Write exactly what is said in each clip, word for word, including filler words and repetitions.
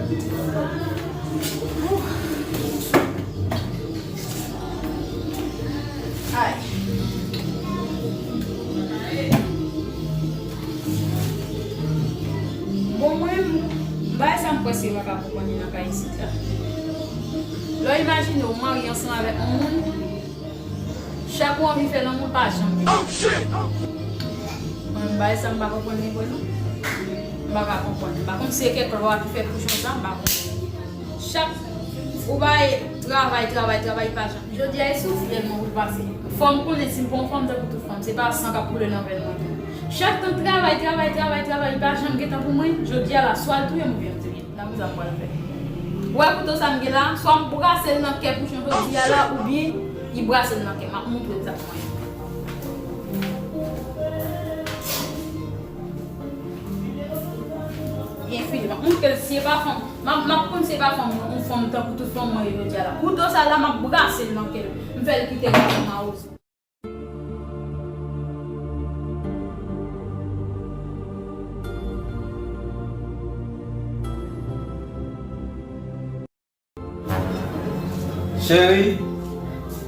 Ay. Bon, mwen, bagay sa m prèske pa ka konprann li nan kay isit la. Lè w imajine w marye ansanm avèk yon moun, chak ou anvi fè lanmou, l pa janm gen. Mwen, bagay sa m pa konprann li vre non. M pa ka konprann. M pa konn si se kèk lwa ki fèt pou jan sa, m pa konn. Chak ou bay travay, travay, travay, pa janm. Jodi a, e sou fyèl mwen pou l pase. Fò m konnen si m pa yon fanm tankou tout fanm, se pa san k ap koule nan vèn mwen tou. Chak tan travay, travay, travay, travay, li pa janm gen tan pou mwen, jodi a la, swa l touye m oubyen m touye l. Nan kouza m pral fè. Ou wè kouto sa m gen la, swa m brase l nan kè pou jan jodi a la, oubyen li brase l nan kè. M ap montre l sa pou mwen. Byen fini, m ap montre l si e pa fanm. M ap, m ap konn si e pa fanm, yon fanm tankou tout fanm mwen ye jodi a la. Kouto sa la, m ap brase l nan kè l. M fè l kite l nan mawozo. Cheri.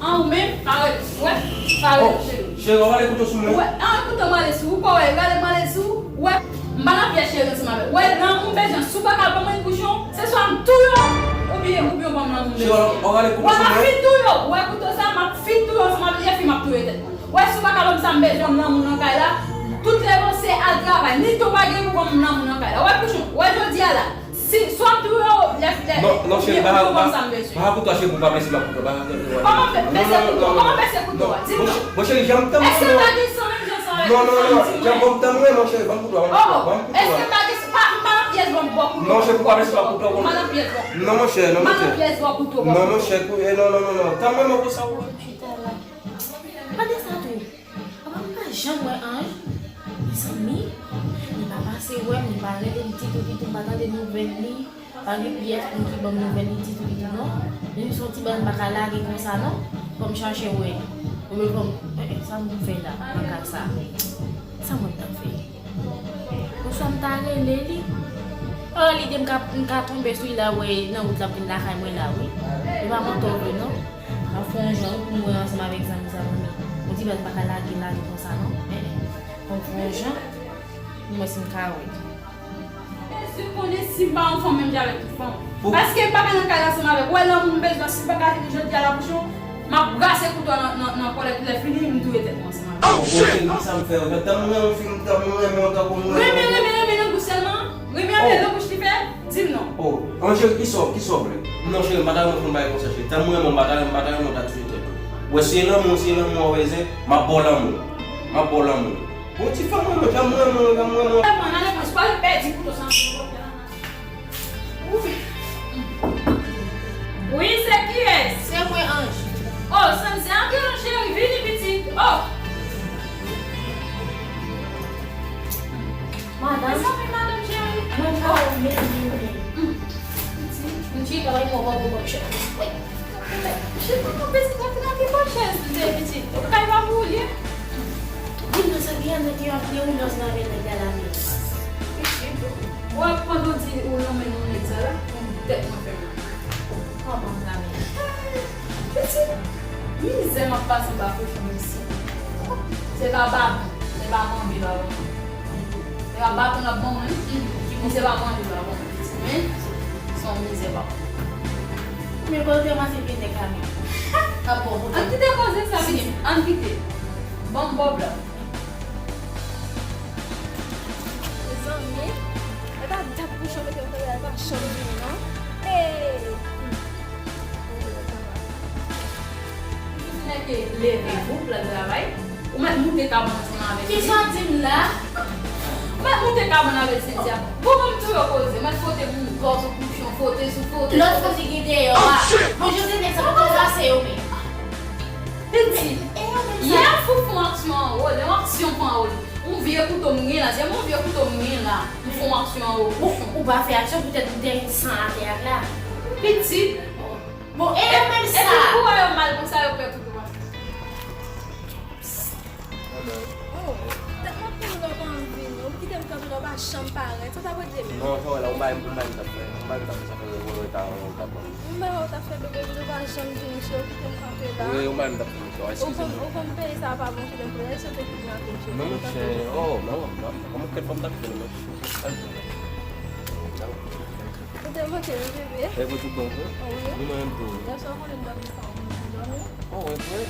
An, ou menm, pa rele. Wè, pa rele, cheri. Cheri, w rale kouto sou mwen. Wè, an, kouto m rale sou ou, kò wè, rale m rale sou ou. Wè, m pa nan pyès cheri ansanm avè w. Wè, nan ou bezwen, si w pa ka ban mwen bouchon, se swa m touye w, oubyen, oubyen w ban m nan moun bezwen. Cheri, w rale kouto sou mwen. Wè, m ap fin touye w. Wè, kouto sa, m ap fin touye w ansanm avè l, epi m ap touye tèt mwen. Wè, si w pa ka ban m sa m bezwen, m nan moun nan kay la. Tout lè panse al travay, ni tan w pa gen pou ban m nan moun nan kay la. Wè, bouchon, wè, jodi a la. Si, swa m touye w, lè, lè, non, non, cheri, pa, pa, pa kouto a, cheri, pou pa blese m ap kouto a, pa, pa, pa. Kòman blese kouto a? Di m non. Bon, cheri, janm tann. Èske m pa gen san menm jan san avèk ou? Non, non, non, janm, bon, tann mwen, mon cheri, ban m kouto a, ban m kouto a, ban m kouto a. Èske m pa gen, pa, m pa nan pyès, ban m bò kouto a. Non, cheri, pou pa blese m ap kouto a. M pa nan pyès, bò. Non, mon cheri, non, mon cheri. M pa nan pyès, bò kouto, bò. Non, mon cheri, non, non, non, non. Tann mwen, mwen konsa. Gade sa tou. Papa, m pa janm wè Ange. Mezanmi, li pa pase wè m, li pa rele m ditou, ditou, m pa tande nouvèl li. Pa gen pyès moun ki ban m nouvèl li ditou, ditou, non. Menm si yon ti bagay m pa ka lage konsa, non. Fò m chache wè li. Oubyen fò m, eh, eh, sa m fè la, nan ka sa. Sa mwen t ap fè? Oswa m ta rele li. Oh, lide m ka, m ka tonbe sou li la, wè, nan wout l ap vin lakay mwen la, wi. Li pa mantò vre, non. M ap fè yon jan, wi, pou m wè ansanm avèk zanmi sa, zanmi. Yon ti bèl pa ka lage, lage konsa, non. Eh, eh. Fò m fè yon jan, pou m wè si m ka wè. Bezwen konnen si m pa yon fanm menm jan avèk tout fanm. Paske m pa ka nan kay la ansanm avèk ou. Wè, lanmou m bezwen, si m pa ka vini jodi a la pou jwenn, m ap brase kouto a nan, nan, nan kòlèt, lè fini, m touye tèt mwen ansanm avè w. Oh, bon, cheri, kisa m fè yo? Tann mwen, yon fi m, tann mwen, renmen w tankou mwen. Renmen, renmen, renmen nan bouch sèlman? Renmen anpil nan bouch li fè? Di m non. Oh, an cheri, kisa w, kisa w vle? Non, cheri, m pa ta renmen w fè yon bagay konsa, cheri. Tann mwen, renmen w, m pa ta renmen, m pa ta renmen w ta touye tèt ou. Wè, si e lanmou, si e lanmou w bezwen, m ap ba w lanmou. M ap ba w lanmou. Bon, ti fanm, renmen w, janm renmen w, janm renmen w. Sèlman, nan repons, pa pèdi kouto sa. Wi, se kiyès? Se mwen, Ange. Oh, Sandy, antre non, cheri, vini, pitit. Oh. Madanm. Mezanmi, madanm cheri. Mwen pa wè w, mezanmi. Pitit, m chita, bay mwen bò, bò, bò, cheri. Wi. Chita, mwen pitit, mwen trake bò chèz, pitit. Ou kay pa pou ou ye? Wi, non, se byen, men gen yon dewoulans nan men nèg la la, men. Pitit. W ap pandan w di ou renmen non nèg sa la, tèt mwen fè mal. Kòman m ta renmen? Pitit, mizè m ap pase anba kochon isit. Se pa baton, se pa manmi l ap ban mwen. Se pa baton l ap ban mwen, non. Ki mizè pa manmi l ap ban mwen, pitit. Men, se yon mizè, papa. Men kote w te panse vin nèg la menm? Ann kite koze sa, pitit. Ann kite. Ban m bòb la. Mezanmi, e pa dat bouchon mete m tande, e pa chanm vini non. Hey! Ou mèt leve, ou pral travay. Ou mèt moute kabann ansanm avèk li. Kisa w di m la? Ou mèt moute kabann avèk Cynthia. Bon, ban m tou yon koze. Mèt fwote moun, pòz ou kouchon, fwote sou, fwote sou. Lòt koze gen deyò a. Bon, Jose, nèg sa pa konn pase yo menm. Pitit, yè foufou aksyon anwo, yon aksyon pran anwo. Yon vye kouto m gen la, se yon vye kouto m gen la. M fè yon aksyon anwo kouchon. Ou pa fè aksyon poutèt ou te san atè a la. Pitit. Bon, e yo menm sa. Epi kou a yo mal konsa, yo pè tout ou pa fè. Oh, tèlman pou lè w pa anvi vini, ou kite m kanpe la, ou pa janm parèt. Sa w t ap regle menm? Non, sa w wè la, ou bay m pou m bay m t ap fè. Mari ta fè sa fè vòlò ta ta pran. Mwen ou ta fè bebe vin ou pa janm di misye ou kite m kanpe la. Wi, ou mari ta fè misye. Ou konn ou konn peyi sa pa bon kite m pou lè se te kidnape misye. Non monchè, oh, non, non. Kòman kèt fòm ta fè non. Ou te manke wi bebe. E pou tout bon vre. Wi. Nou menm tou. Lè sa ou konnen m dòmi sa ou dòmi. Oh, e vre.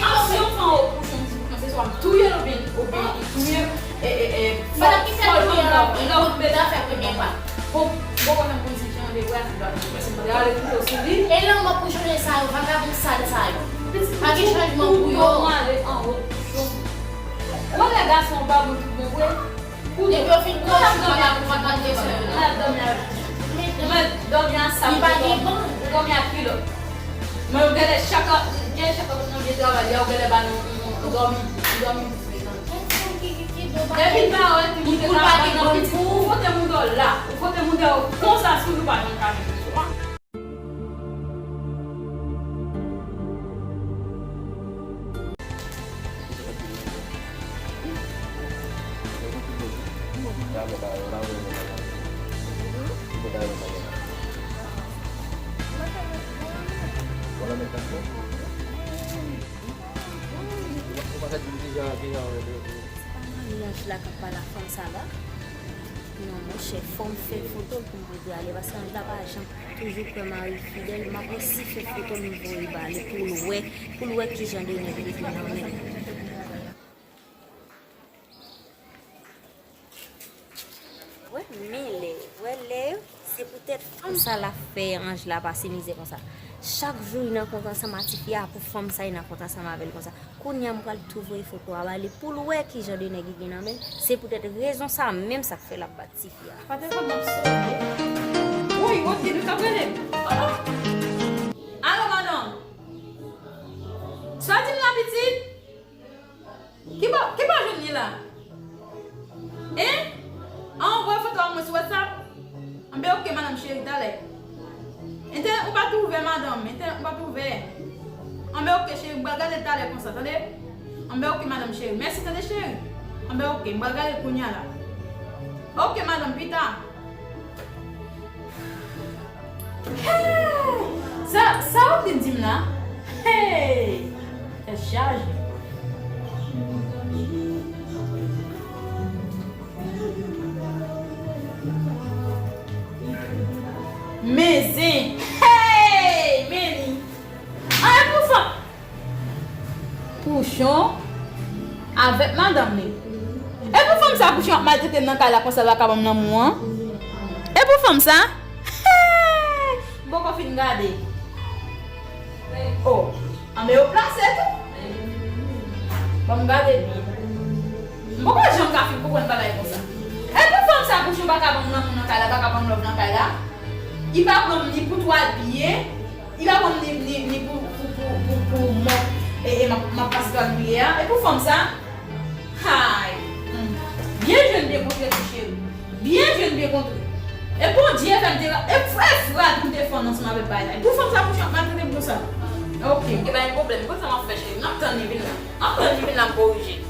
Alò, si yon fanm ou kochon di kòmanse swa m touye l oubyen oubyen li touye m, e, e, e, fò, fò l konn lòv, lòv bebe a fè premye pa. Bon, bon, konnen pou di jan de bra, se pa, se pa ale koute sou li. E lanmò pou jounen sa yo, vakabon sal sa yo. Pa gen chanjman pou yo. Ou ale anwo. Ou wè gason pa bon tout bon vre. Depi yo fin kòmanse, yo pa ka pran tande sè yo. Mwen ap dòmi ak, mwen ap dòmi ak sa. Li pa gen ban. Ou dòmi ak kilòt. Mwen, ou genlè chak, gen chak ap nan vye travay, ya ou genlè ba nou, nou, nou dòmi, nou dòmi. Depi l pa wè timoun te ka pran nan pitit, ou fote mouda w la, ou fote mouda w konsa sou nou pa janm ka vin sou. Se pa mari Anj la k ap pale a fanm sa la? Non, monchè, fò m fè foto l pou m pote ale, paske Anj la pa janm toujou kwè mari fidèl. M ap osi fè foto m voye ba li pou l wè, pou l wè ki jan de nèg li gen nan men l. Wè, men lè, wè lè, se poutèt fanm sa la fè Anj la pase mizè konsa. Chak jou li nan kont ansanm a tifi a, pou fanm sa li nan kont ansanm avè l konsa. Kounye a m pral tou voye foto a ba li pou l wè ki jan de nèg li gen nan men l. Se poutèt rezon sa menm sa k fè l ap bat tifi a. Pa telefòn nan sonnen. Woy, Rodrigue, ou t ap rele m. Oh, oh. Alo, madanm. Sa w di m la, pitit? Ki bò, ki bò w jwenn li la? Hein? An, ou voye foto a mwen sou WhatsApp? Anben, oke, madanm cheri, talè. Enten, ou pa twouve, madanm. Enten, ou pa twouve. Anben, oke, cheri, m pral gade talè konsa, tande? Anben, oke, madanm cheri. Mèsi, tande, cheri. Anben, oke, m pral gade kounye a la. Oke, madanm, pita. Hey! Sa, sa w vin di m la? Hey! Tèt chaje. Men zen! Hey! Men li! An, e pou fanm! Pouchon avèk madanm li. E pou fanm sa Pouchon ap maltrete m nan kay la konsa l pa ka ban m lanmou an? E pou fanm sa? Hey! M poko fin gade. Oh, anben yo plase tou. Ban m gade byen. M poko janm ka fin konprann bagay konsa. E pou fanm sa Pouchon pa ka ban m lanmou nan kay la, pa ka ban m love nan kay la? Li pa pran m ni pou twa byen. Li pa konn ni, ni, ni pou, pou, pou, pou, pou mò, e, e m ap, m ap pase pa m ye a. E pou fanm sa? Hay! Hmm. Byen jwe n byen kontre tou, cheri. Byen jwe n byen kontre. E Bondye fè m te ra-, e frè, e frè pou m te fann ansanm avèk bagay la. E pou fanm sa, pou jan ap maltrete m konsa. Ok. E pa gen pwoblèm. Konn sa m ap fè, cheri. M ap tann li vin la. M ap tann li vin la, m korije.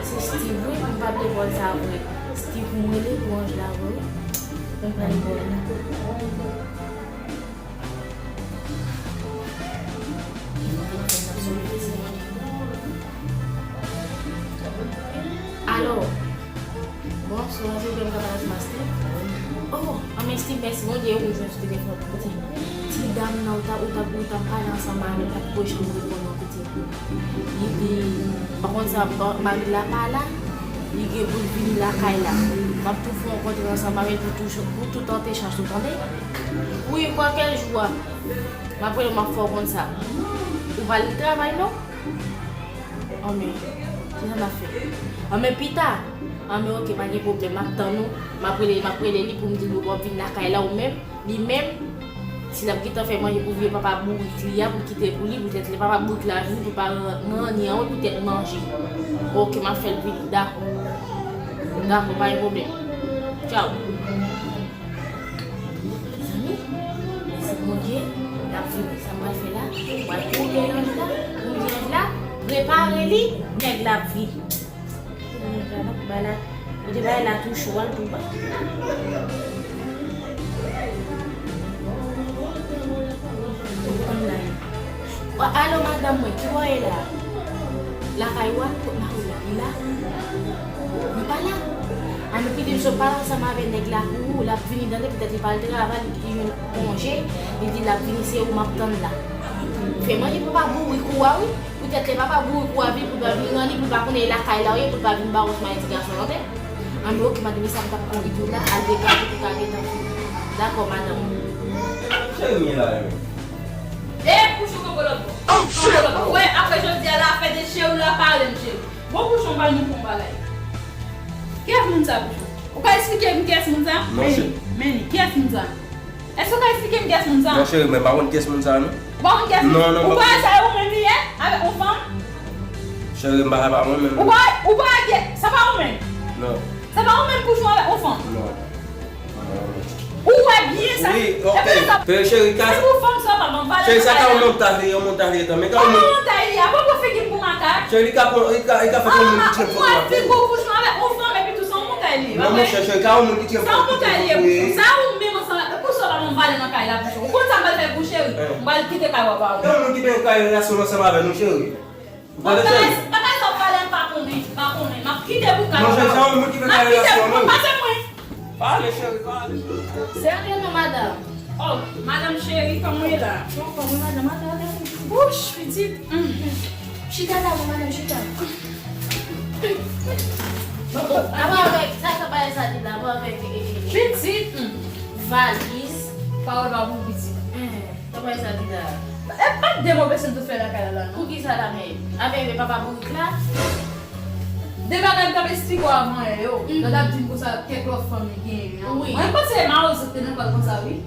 Se Steve wi, m pa t de bò sa vre. Steve m rele pou Anj la vre wi. Mwen pral bò la. Alo. Bonswa, silvouplè, m ka pale ansanm ak Steve? Oh, anben Steve, mèsi Bondye, wi, m jwenn sou telefòn. Kote ti dam nan ou t ap, ou t ap, ou t ap pale ansanm avè l, pa t ko janm reponn ou, pitit. Li, li, pa konn sa, pa, mari l la pa la, li gen pou l vin lakay la. M ap tou fè yon kontre ansanm avè l pou tou, pou tout tante chans ou tande. Wi, kwalke jou a. M ap rele w, m ap fè w konn sa. Ou pa al travay non? Anben, kisa n ap fè? Anben pita. Anben ok, pa gen pwoblèm, m ap tann ou. M ap rele, m ap rele li pou m di l ou p ap vin lakay la ou menm. Li menm, si l ap gentan fè manje pou vye papa bourik li a, pou l kite pou li, poutèt lè papa bourik la vini, pou pa gen anyen an wi, poutèt manje. Ok, m ap fè l vini, dakò. Dakò, pa gen pwoblèm. Tchaw. Mezanmi, mèsi Bondye, l ap vini. Sa m pral fè la? M pral kouri anj la, kouri anj la, prepare li, nèg la ap vini. Kouri anj la, non, bay la, kote bay la tou cho, al tou ba. Alo, madanm mwen, ki bò w ye la? Lakay ou a? Kot mari w la? Li la? Li pa la? An nou kite m sot pale ansanm avè nèg la pou ou, l ap vini tande, poutèt li pa al travay, li jwenn konje, li di l ap vini, se ou m ap tann la. Fè manje papa bourik ou a wi, poutèt lè papa bourik ou a vini, pou l pa vin ranni, pou l pa konnen e lakay la ou ye, pou l pa vin ba w osman e ti gason an tè. An nou oke madanm, e sa m t ap konvide w la, al degaje pou w ka gentan fini. Dakò, madanm. Cheri m ye la, wi. E, Pouchon, kanpe lòt bò. Kanpe lòt bò. Wè, apre jodi a la, afè de cheri w la pa rele m cheri. Bon, Pouchon, m pral montre w yon bagay. Kiyès moun sa, Pouchon? Ou ka esplike m kiyès moun sa? Non, cheri. Men li, men li, kiyès moun sa? Èske ou ka esplike m kiyès moun sa? Non, cheri, mwen pa konn kiyès moun sa, non. Ou pa konn kiyès moun? Non, non, ou pa pa wè sa e ou menm li ye? Avèk yon fanm? Cheri, m pa, sa pa mwen menm. Ou pa, ou pa wè kiyès? Sa pa ou menm? Non. Sa pa ou menm Pouchon avèk yon fanm? Non. Ou wè byen sa. Wi, ok. Cheri, ka. Se pou fanm sa pa ban valè. Cheri, sa ka yon montaj li, yon montaj li, tanmen ka yon montaj li, a pran figi m pou makak. Cheri, li ka pran, li ka, li ka fè yon moun ki tchèp foto a. Ou wè figi w Pouchon avèk yon fanm epi tou se yon montaj li. Non, monchè, cheri, ka yon moun ki tchèp foto a. Sa yon montaj li, Pouchon. Sa ou menm ansanm avèk, pou sa pa ban valè nan kay la, Pouchon. Ou konn sa m pral fè pou cheri? M pral kite kay papa ou. Ka yon moun ki gen kay relasyon ansanm avè nou, cheri. Ou pa tande, cheri? Bagay sa w pale m pa konnen, m pa konnen. M ap kite pou kay papa ou. Non, cheri, sa yon moun ki fè kay relasyon, non. Pase mwen. Pale, cheri, pale. Se antre non, madanm. Oh, madanm cheri, kòman w ye la? Bon, kòman madanm, madanm, madanm. Wouch, pitit. Chita la, madanm, chita. Bon, bon, apa avèk, sa, sa bagay sa di la, apa avèk, e, e, e, pitit. Valiz. Pawòl pa pou pitit. Sa bagay sa di la. E pa de move sen tou fè lakay la, non. Poukisa la menm? Avèk papa bourik la? De bagay m t ap esplike w avan yè yo. Lè w t ap di m konsa kèk lòt fanm li genyen an. Wi. Mwen panse e mawozo k te nan kò l konsa, wi.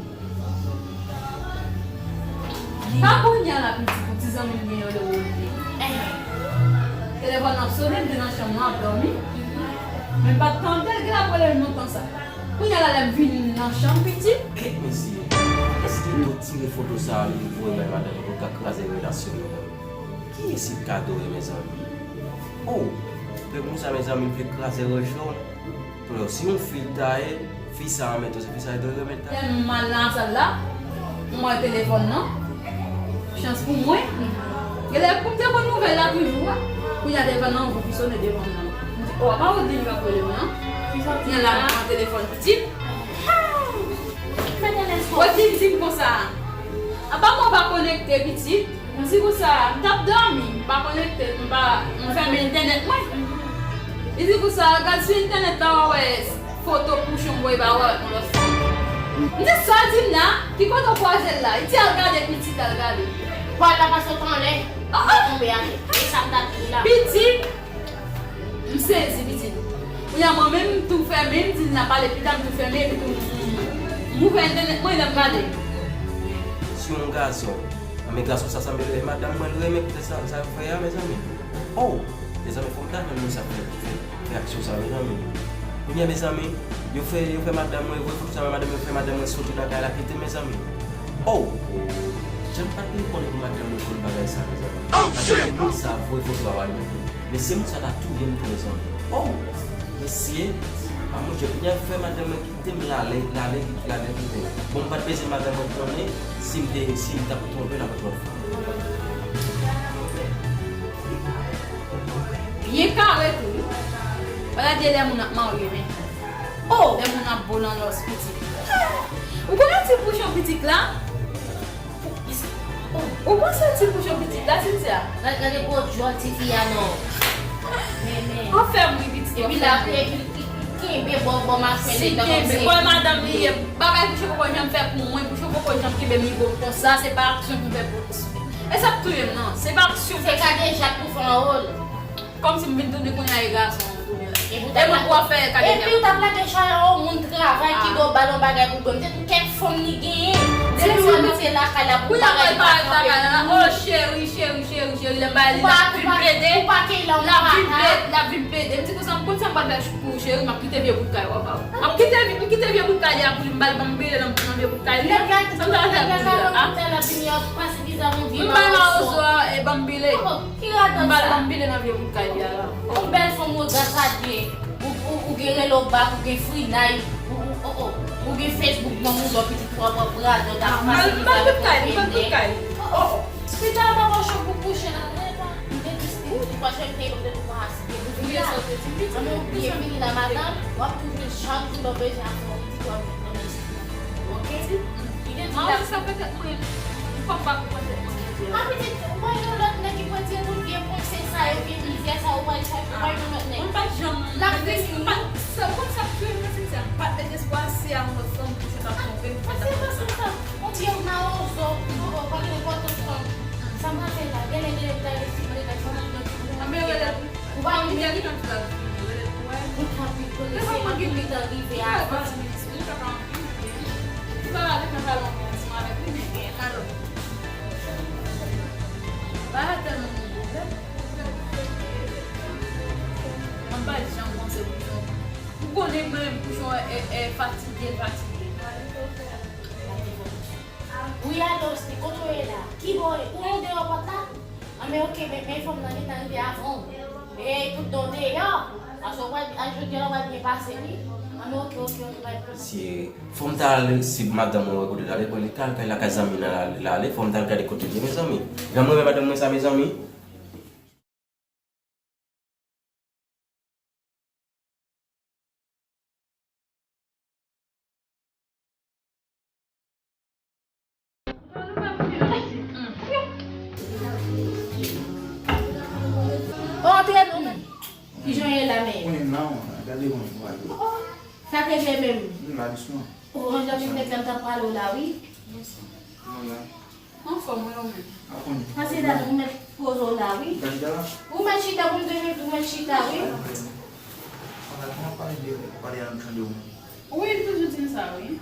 Pa kounye a la pitit pou ti zanmi m genyen yo lè w rele. Telefòn nan ap sone, m te nan chanm nan ap dòmi. Men m pa t tande l gen l ap rele m lontan sa. Kounye a la lè m vin nan chanm pitit. Kèt mesye, èske yo tire foto sa a li voye bay madanm li pou l ka kraze relasyon yo menm? Kiyès li ka adore mezanmi? Oh, pèp moun sa mezanmi vle kraze relasyon. Pou yo, si yon fi l ta ye, fi sa renmen tou, se fi sa li dwe renmen ta. Lè m al nan sal la, m wè telefòn nan. Chans pou mwen. Genlè pou m te konn nouvèl la toujou a. Kounye a telefòn nan anvo ki sone devan m nan. M di, oh, apa Rodrigue k ap rele m nan? Kounye a la m pran telefòn pitit. Rodrigue di m konsa, apa mwen pa konekte pitit? M di konsa, m t ap dòmi, m pa konekte, m pa, m fèmen entènèt mwen. Li di konsa, gad sou entènèt la, w a wè foto Pouchon voye ba ou avèk yon lòt fanm. M di, sa w di m la? Ki kote w kwaze l la? Li di, al gade pitit, al gade. Pòt la pase w t anlè. Ah, ah. Tonbe atè. E sa m t ap di la. Pitit, m sezi, pitit. Kounye a, mwen menm, m tou fèmen, m di n ap pale pita, m tou fèmen, epi tou, m, m ouvè entènèt mwen, lè m gade. Si yon gason, anben gason sa sanble e madanm mwen l renmen, poutèt sa, sa yo fè a, mezanmi. Oh! Mezanmi, fò m ta jwenn moun sa fè, fè, fè aksyon sa, mezanmi. Kounye a, mezanmi, yo fè, yo fè madanm mwen, yo voye foto sa, madanm, yo fè madanm mwen soti nan kay la, kite m, mezanmi. Oh! Jan m pa t vin konnen pou madanm mwen konn bagay sa, mezanmi. Oh, shit! Paske moun sa voye foto a, w al mete. Mesye, moun sa ta touye m tou, mezanmi. Oh! Mesye, pa monchè, kounye a fè madanm mwen kite m l ale, l ale, l ale kite m. Bon, m pa t bezwen madanm mwen konnen si m te, si m t ap twonpe l avèk lòt fanm. Byen kare tou, wi. Wala de lè moun ap marye, men. Oh! Lè moun ap bo nan lòs pitit. Ou konnen ti Pouchon pitit la? Ou panse ti Pouchon pitit la, Cynthia? Gade, gade gwo djòl tifi a non. Men, men. Anfèm wi pitit, epi la, epi li, li, li kenbe bò, bò machwè li kenbe. Bon, madanm li ye. Bagay Pouchon poko janm fè pou mwen, Pouchon poko janm kenbe m li bon konsa, se pa aksyon pou fè pou. E sa k touye m non, se pa aksyon. Se kadejak pou fè anwo l. Kòmsi m vin tounen kounye a e gason an m tounen la. E mwen pou w ap fè kade. Epi ou t ap lage chay an, yon moun travay ki do bal yon bagay pou bwè. M te di kèk fanm li genyen. Depi w abitye lakay la pou bagay li pa kanpe. Oh, cheri, cheri, cheri, cheri, lè m bay li, l ap vin plede. L ap vin plede, l ap vin plede. M di konsa, m konn sa m pral fè pou ou, cheri, m ap kite vye bout kay ou a ba ou. M ap kite, m kite vye bout kay li a pou li, m ba l banm bile nan, nan vye bout kay li a. Sa m ta fè pou li a? M bay mawozo a, e banm bile. M ba l banm bile nan vye bout kay li a la. Yon bèl fanm, grasadye. Ou, ou, ou gen relo bak, ou gen frinay, ou, ou, oh, oh, ou gen Facebook, bon, ou gen pitit, ou ap pran radòt, ap pase li avèk yon fennè. Oh, oh. Pita pa pran chòk pou kouche nan nèt la. Ou te di, ou te pa chòk, te yo te pou pa asite. Ou bliye sa, ou te di, pita. Ann, ou bliye, vini la, madanm, w ap toujou chak jou lè w bezwen avè yon pitit, w ap vin nan mesi. Ok? Li te di la. Sa petèt mwen, m pap ba pou petèt mwen. A pitit, ou pa yon lòt nèg ki pran ti tout vye pwensè sa yo, vye mizyè sa, ou pa yon, ou pa yon lòt nèg. Mwen pa janm. L ap vini, wi. Sa, konn sa k touye mwen, se sa. M pa t met espwa se a yon lòt fanm pou se ta twonpe m. Pase pa sou sa. On ti yon mawozo, oh, oh, pa gen nenpòt lòt fanm. Sa m ap fè la, genlè, genlè, m ta resi mande nèg fanm nan ti moun. Anben rele. Ou pa yon nèg. Ou pa yon nèg. Ou pa yon nèg. Ou pa yon nèg. Ou pa yon nèg. Ou pa avèk nan salon ansanm avèk li, men gen kalòt. Bagay tèlman gen pwoblèm. Mwen pa janm panse Pouchon. Ou konnen mwen, Pouchon, e, e, fatige, fatige. Wi, alo, se kote w ye la? Ki bò w ye? Ou andeyò pòt la? Anben, oke, men, men fanm nan gentan rive avan w. E tout dan w deyò. Paske w pral, a, jodi a, w pral byen pase, wi. Anben, oke, oke, oke, pa gen pwoblèm. Si fò m ta al, si madanm mwen wè kote l ale, bon, li ka al kay lakay zanmi l la, l ale, fò m ta al gade kote l ye, mezanmi. Jan m renmen madanm mwen sa, mezanmi. Antre non, men. Kijan w ye la, men? Mwen la, gade mwen, mwen. Sa k rive menm? Mwen la, dousman. Oranj la vin nèg la m t ap pale w la, wi. Mwen la. Anfòm, wi, ou menm. Pase la, ou mèt poze w la, wi. Ou mèt chita pou m te mèt, ou mèt chita, wi. Wi, li toujou di m sa, wi.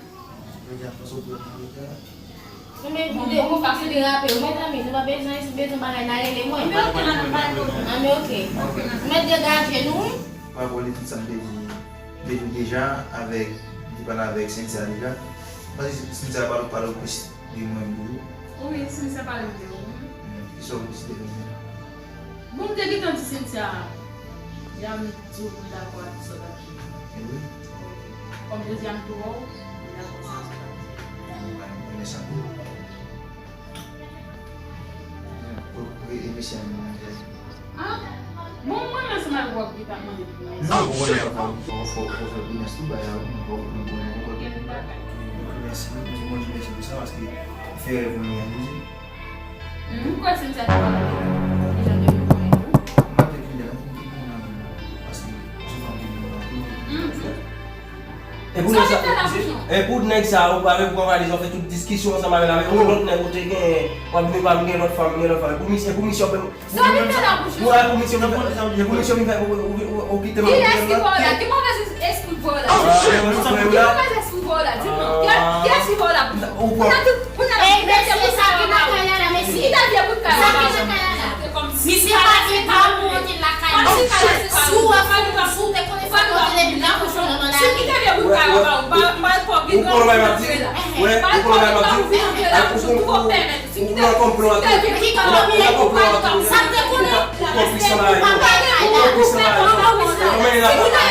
Ou mèt, ou de, ou derape, ou mezanmi, nou pa bezwen, bezwen bagay, n a rele mwen. Anben, oke. Ou mèt degaje nou, wi. Pa vole tout sa m te di. Depi deja avèk, li te pale avèk Cynthia deja. Mwen panse Cynthia pale, pale plis de mwen toujou. Wi, Cynthia pale de ou. Kisa w deside fè? Bon, m te gentan di Cynthia, ya m di w pou m dakò ak sa w t ap di. E wi. Kòm dezyèm tou, m dakò sa w t ap di. Mwen renmen sa. Pou, pou, e mesye a menm nan jazz. Ah, bon, mwen menm se mal wap ki pa mande pou mwen. Non, ou konnen fò, fò, fò, fò fè grimès tou, bay la, ou konnen, ou konnen, ou konnen. Grimès, wi, di Bondye mèsi pou sa, paske fè rèv mwen reyalize. Mwen kwè se misye ki pa nan ki jan de mwen tou. Mwen te vin la, mwen te vin la, paske se fanm ki vin la. E pou nèg sa, e pou nèg sa, ou pa vle pran valiz, ou fè tout diskisyon ansanm avè l, avè yon lòt nèg ou te gen, w ap vin pa m gen lòt fanm, m gen lòt fanm. E pou misye, e pou misye, ou fè, ou vin menm sa. Ou wè pou misye, ou fè, e pou misye, ou vin fè, ou, ou, ou, ou kite m. Kiyès ki ba w la? Ki movèz espri ba w la? Ki movèz espri ba w la? Di m non. Kiyès, kiyès ki ba w la pou sa? Ou pran. Pou n ap, pou n ap. Ey, mesye, sa ki lakay la, mesye? Ki ta vye bout kay la? Sa ki lakay la? Misye pa gen pa pou monte lakay la. Si w wè fanm nan, si w te konnen fanm nan te depi nan kochon nan nan lari. Ou konnen bagay m ap di? Wè, ou konnen bagay m ap di? Ou konnen, ou, ou nan konplo a tou. Ou nan, ou nan konplo a tou. Ou konplis anba yo. Ou konplis anba yo. Ou konplis anba yo.